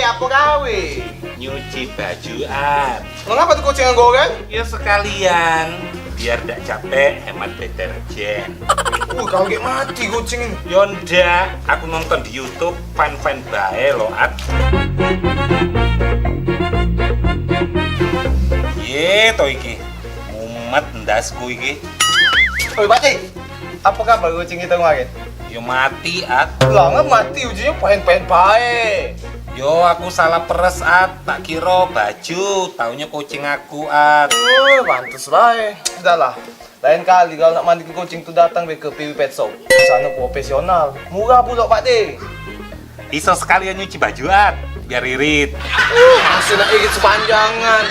Apa gawe? Nyuci baju, At. Mengapa tuh kucing yang goreng? Ya sekalian, biar ndak capek, hemat deterjen. Kaget mati kucing ini. Yo ndak, aku nonton di YouTube fan-fan bae lo, At. Ye to iki. Mumet ndasku iki. Oi, Pak Cik. Apa kabar kucing kita kemarin? Yo mati, At. Lah, nggak mati ujungnya pengen-pengen bae. Yo aku salah peres, At. Tak kira baju, taunya kucing aku, At. Oh, pantes bae. Sudahlah. Lain kali kalau nak mandikan kucing tuh datang be ke PW Pet Shop. Di sana profesional. Murah pula, Pak D. Iso sekalian nyuci baju, At, biar irit. Masih nak irit sepanjangan.